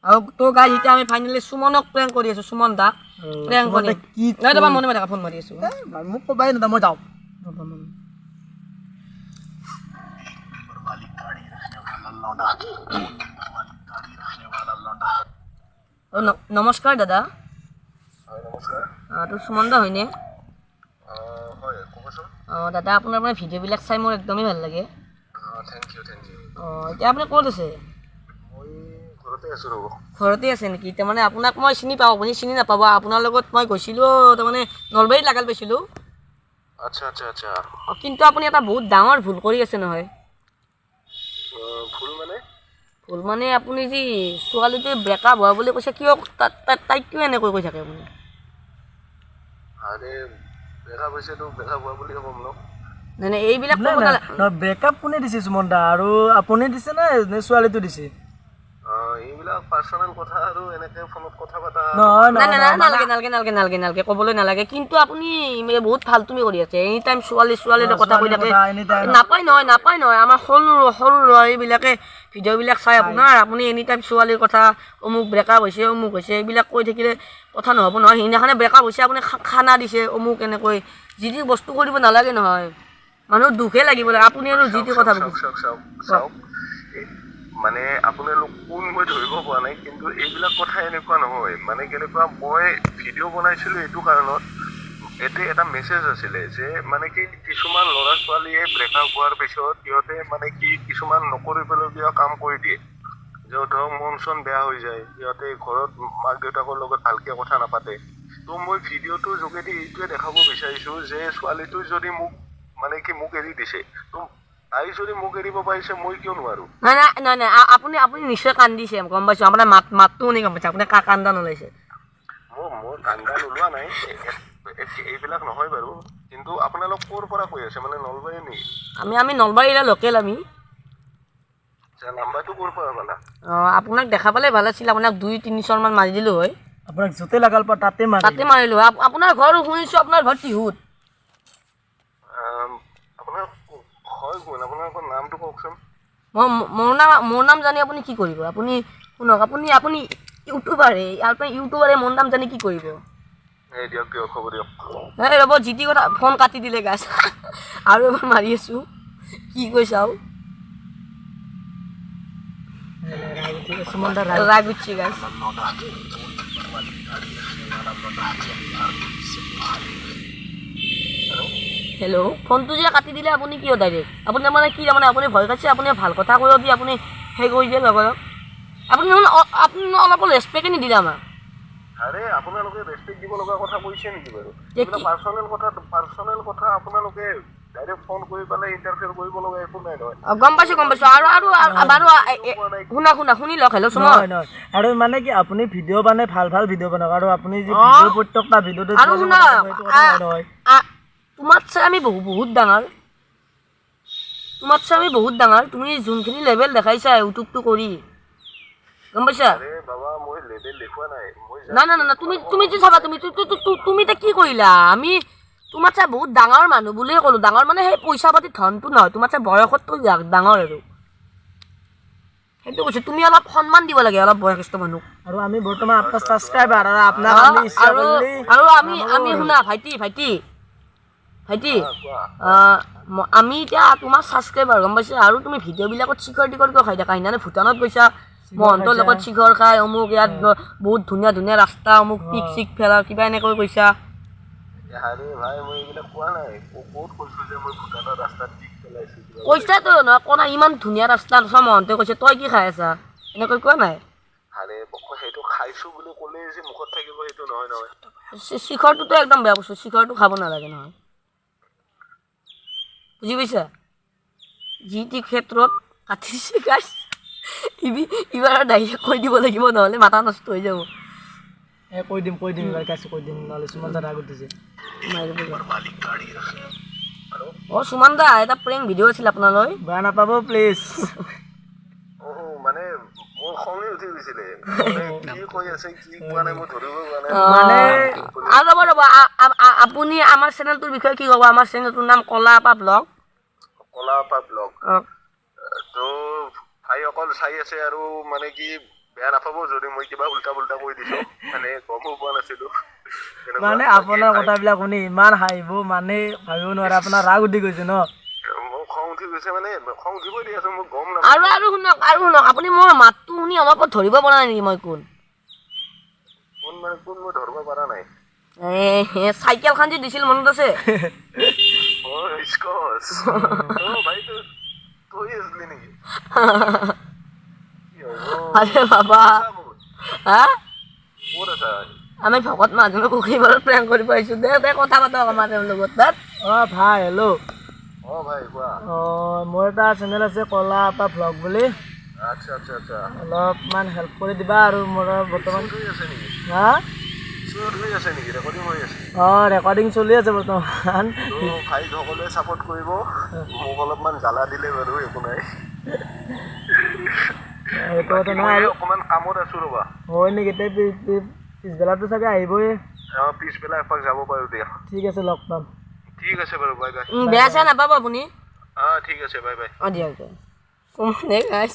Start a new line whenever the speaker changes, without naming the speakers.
আৰু তো গাইজ, এতিয়া আমি ফাইনেলি সুমনক প্ৰেংক কৰি আছোঁ, সুমন দাক প্ৰেংক
সুমন
কৰি।
দা কি
নাই, ৰ'বা, মনে মনে থাকা, ফোন মাৰি আছোঁ।
এ, মোক কবাই নাদা, মই যাওঁ।
ৰ'বা, মনে। অ' নমস্কাৰ দাদা।
হয়, নমস্কাৰ।
তো সুমন দা হয়নে?
হয়, ক'বচোন।
অঁ দাদা, আপোনাৰ মানে ভিডিঅ'বিলাক চাই মোৰ একদমেই ভাল লাগে।
Thank you, thank you.
অঁ, এতিয়া আপুনি ক'ত আছে?
মই ঘৰতে আছোঁ, ৰ'ব।
ঘৰতে আছে নেকি? তাৰমানে আপোনাক মই চিনি পাওঁ, আপুনি চিনি নাপাব। আপোনাৰ লগত মই গৈছিলোঁ, তাৰমানে নলবাৰীত লাগাল পাইছিলোঁ।
আচ্ছা।
অঁ, কিন্তু আপুনি এটা বহুত ডাঙৰ ভুল কৰি আছে নহয়।
ভুল মানে?
ভুল মানে আপুনি যি ছোৱালীটোৱে ব্ৰেকআপ হোৱা বুলি কৈছে, কিয় তাইক কিয় এনেকৈ কৈ থাকে আপুনি?
আৰে, ব্ৰেকআপ হৈছেতো ব্ৰেকআপ হোৱা বুলিয়ে ক'ম ন।
নাই নাই, এইবিলাক
নাই
ক'ব
নাই
নালাগে।
নহয়, ব্ৰেকআপ কোনে দিছে সুমন দা? আৰু আপুনি দিছে নে নে ছোৱালীটো দিছে?
এইবিলাক পাৰ্চনেল কথা আৰু এনেকে ফোনত কথা পাতা
নহয়।
নাই নাই।
নহয়।
নাই, নালাগে নালাগে নালাগে নালাগে নালাগে, ক'বলৈ নালাগে। কিন্তু আপুনি বহুত ফাল্টুমি কৰি আছে। এনি টাইম ছোৱালী ছোৱালীৰ কথা কৈ
ছোৱালীৰ
থাকে।
কথা anytime।
নাপায় নহয়, নাপায় নহয়। আমাৰ সৰু সৰু ল'ৰাবিলাকে ভিডিঅ'বিলাক চাই আপোনাৰ। আপুনি এনি টাইম ছোৱালীৰ কথা, অমুক ব্ৰেকআপ হৈছে, অমুক হৈছে, এইবিলাক কৈ থাকিলে কথা নহ'ব নহয়। সেইদিনাখনে ব্ৰেকআপ হৈছে, আপুনি খানা দিছে, অমুক, এনেকৈ যি টি বস্তু কৰিব নালাগে নহয়। মানুহৰ দুখহে লাগিব লাগে। আপুনি আৰু যি টি কথা
চাওক চাওক চাওক চাওক, মানে আপোনালোক কোন মই ধৰিব পৰা নাই, কিন্তু এইবিলাক কথা এনেকুৱা নহয়। মানে কেনেকুৱা, মই ভিডিঅ' বনাইছিলোঁ এইটো কাৰণত, ইয়াতে এটা মেছেজ আছিলে যে মানে কি কিছুমান ল'ৰা ছোৱালীয়ে ব্ৰেকআপ হোৱাৰ পিছত সিহঁতে মানে কি কিছুমান নকৰিবলগীয়া কাম কৰি দিয়ে, যে ধৰক মন চন বেয়া হৈ যায়, সিহঁতে ঘৰত মাক দেউতাকৰ লগত ভালকে কথা নাপাতে। ত' মই ভিডিঅ'টোৰ যোগেদি এইটোৱে দেখাব বিচাৰিছোঁ যে ছোৱালীটোৱে যদি মোক মানে কি মোক এৰি দিছে, ত' তাই যদি মোক এৰিব পাৰিছে, মই কিয় নোৱাৰো?
নাই নাই নাই নাই, আপুনি আপুনি নিশ্চয় কান্দিছে, গম পাইছোঁ। আপোনাৰ মাতটো শুনি গম পাইছোঁ আপুনি কান্দা নোলাইছে।
মোৰ কান্দা নোলোৱা নাই, এইবিলাক নহয় বাৰু। কিন্তু আপোনালোক ক'ৰ পৰা কৈ আছে, মানে নলবাৰী নেকি?
আমি আমি নলবাৰীৰে লোকেল আমি।
আচ্ছা, নাম্বাৰটো ক'ৰ পৰা পালা?
অঁ, আপোনাক দেখা পালে ভাল আছিল, আপোনাক দুই তিনি চৰমান মাৰি দিলোঁ হয়।
আপোনাক য'তে লাগাল পা তাতে মাৰি
তাতে মাৰিলোঁ হয়। আপোনাৰ ঘৰ শুনিছোঁ, আপোনাৰ ঘৰ টিহুত।
আপোনাৰ হয় কোন? আপোনালোকৰ নামটো কওকচোন।
মই মোৰ নাম জানি আপুনি কি কৰিব? আপুনি শুনক, আপুনি আপুনি ইউটিউবাৰে, আপুনি ইউটিউবাৰে মোৰ নাম জানি কি কৰিব?
এই দিয়ক দিয়ক, হ'ব দিয়ক।
এই ৰ'ব, যি টি কথা, ফোন কাটি দিলে গাছ। আৰু এবাৰ মাৰি আছোঁ, কি কৈ চাওঁ।
সুমন দা।
ৰাগ উঠছি গাছ। হেল্ল', ফোনটো যে কাটি দিলে আপুনি কিয় ডাইৰেক্ট? আপুনি মানে কি, তাৰমানে আপুনি ভয় খাইছে? আপুনি ভাল কথা কৈ দি আপুনি সেই কৰি দিয়ে লগৰক। আপুনি দেখোন আপুনি অলপো ৰেচপেক্টে নিদিলে আমাক।
আৰে, আপোনালোকে ৰেচপেক্ট দিব লগা কথা কৈছে নেকি বাৰু?
যে
এইবিলাক পাৰ্চনেল কথা, পাৰ্চনেল কথা আপোনালোকে ডাইৰেক্ট ফোন কৰি পেলাই ইণ্টাৰফেয়াৰ কৰিব লগা একো নাই নহয়।
অ, গম পাইছোঁ, গম পাইছোঁ। আৰু আৰু আৰু বাৰু শুনা শুনা, শুনি লওক। হেল্ল' সুমন।
নহয় নহয়, আৰু মানে কি আপুনি ভিডিঅ' বনাই, ভাল ভাল ভিডিঅ' বনাওক। আৰু আপুনি যে ভিডিঅ' প্ৰত্যেকটা ভিডিঅ'তে
আৰু
ছোৱালীৰ
শুনা,
কথা কয়, সেইটো কথা নহয় নহয়।
তোমাতছে আমি বহুত ডাঙৰ, তোমাতছে আমি বহুত ডাঙৰ। তুমি যোনখিনি লেভেল দেখাইছা ইউটিউবটো কৰি, গম পাইছা?
আৰে বাবা, মই লেভেল দেখুওৱা নাই মই।
না না না না, তুমি তুমি যে চাবা, তুমি তুমি এতিয়া কি কৰিলা? আমি তোমাতছে বহুত ডাঙৰ মানুহ বুলিয়ে ক'লো। ডাঙৰ মানে সেই পইচা পাতি ধনটো নহয়, তোমাতছে বয়সতকৈ ডাঙৰ আৰু সেইটো কৈছোঁ। তুমি অলপ সন্মান দিব লাগে অলপ বয়সস্থ মানুহক।
আৰু আমি বৰ্তমান আপোনাৰ ছাবস্ক্ৰাইবাৰ আৰু আপোনাক আমি ইচ্ছা
আৰু
কৰিলে
আৰু আমি আমি শুনা ভাইটি, ভাইটি, ভাইটি,
কোৱা।
আমি এতিয়া তোমাৰ ছাবস্ক্ৰাইবাৰ, গম পাইছা? আৰু তুমি ভিডিঅ'বিলাকত শিখৰ টিখৰ কিয় খাই থাকা? সেইদিনাখনে ভূটানত গৈছা, মহন্তৰ লগত শিখৰ খাই, অমুক ইয়াত বহুত ধুনীয়া ধুনীয়া ৰাস্তা, অমুক পিক চিক ফেলা কিবা এনেকৈ কৈছা।
আৰে ভাই, মই এইবিলাক কোৱা নাই। ক'ত কৈছো যে মই ভূটানৰ ৰাস্তাত পিক পেলাইছো কিবা?
কৈছাতো নহয়, কোৱা নাই? ইমান ধুনীয়া ৰাস্তা চোৱা, মহন্তই কৈছে তই কি খাই আছা, এনেকৈ কোৱা নাই?
আৰে বক, সেইটো খাইছো বুলি ক'লেই যে মুখত থাকিব সেইটো নহয় নহয়।
শিখৰটোতো একদম বেয়া বস্তু, শিখৰটো খাব নালাগে নহয়, বুজি পাইছা? যি টি ক্ষেত্ৰত কাটিছে গাইছ। ইবাৰ ডাইৰেক্ট কৈ দিব লাগিব, নহ'লে মাথা নষ্ট হৈ যাব।
এ কৈ দিম, কৈ দিম, এইবাৰ কাছে কৈ দিম, নহ'লে সুমন দা ৰাগ উঠিছে।
অ' সুমন দা, এটা প্ৰেংক ভিডিঅ' আছিল আপোনালৈ।
বেয়া নাপাব প্লিজ।
অ' মানে মোৰ খঙে উঠি গৈছিলে, মানে কি কৈ আছে কি কোৱা নাই মই ধৰিব পৰা নাই।
মানে
আৰু ৰ'ব ৰ'ব, আপুনি আমাৰ চেনেলটোৰ বিষয়ে কি ক'ব? আমাৰ চেনেলটোৰ নাম কলা আপা ব্লগ।
কলা আপা ব্লগ।
অ।
তো ভাইসকল চাই আছে আৰু মানে কি বেয়া নাপাব যদি মই কিবা উল্টা পুল্টা কৈ দিছো, মানে গমো পোৱা নাছিলো তেনেকুৱা।
মানে
বাকী
আপোনাৰ কথাবিলাক শুনি ইমান হাঁহিব, মানে ভাবিব নোৱাৰে, আপোনাৰ ৰাগ উঠি গৈছে ন?
মোৰ খং উঠি গৈছে, মানে খং উঠিবই দিয়াচোন, মই গম নাপাওঁ।
আৰু শুনক, আপুনি মোৰ মাতটো শুনি অলপ ধৰিব পৰা নাই নেকি মই কোন?
কোন মানে কোন মই ধৰিব পৰা নাই।
এ চাইকেলখন যে দিছিল, মনত আছে?
অ স্কচ, অ ভাই, তই আছিলি নেকি? কি হ'ব?
আৰে বাবা। হা?
ক'ত আছা?
আমি ভকত মানুহৰ পুখুৰী প্ৰেম কৰিব আহিছোঁ। দে দে, কথা পাতক আমাৰ তেওঁৰ লগত তাত।
অ ভাই, হেল্ল'।
অ ভাই, কোৱা।
অ, মোৰ এটা চেনেল আছে, কলা আপা ভ্লগ বুলি।
আচ্ছা আচ্ছা আচ্ছা
অলপমান হেল্প কৰি দিবা আৰু মোৰ বৰ্তমান
শ্বুট হৈ আছে নেকি?
হা?
শ্বুট হৈ আছে নেকি? ৰেকৰ্ডিং হৈ আছে?
অ, ৰেকৰ্ডিং চলি আছে বৰ্তমান।
ত' ভাইক সকলোৱে ছাপোৰ্ট কৰিব। মোক অলপমান জ্বালা দিলে বাৰু একো নাই।
সেইটো কথা
বাকী
নহয়
মই
আৰু।
অকণমান কামত আছো ৰ'বা।
হয় নেকি? তে পিছবেলাটো চাগে আহিবই।
অ, পিছবেলা এপাক যাব পাৰো দিয়া।
ঠিক আছে, লগ পাম।
ঠিক আছে বাৰু, বাই বাই।
বেয়া চেয়া নাপাব আপুনি।
অ, ঠিক আছে, বাই বাই।
অ, দিয়ক দিয়ক। গাইছ।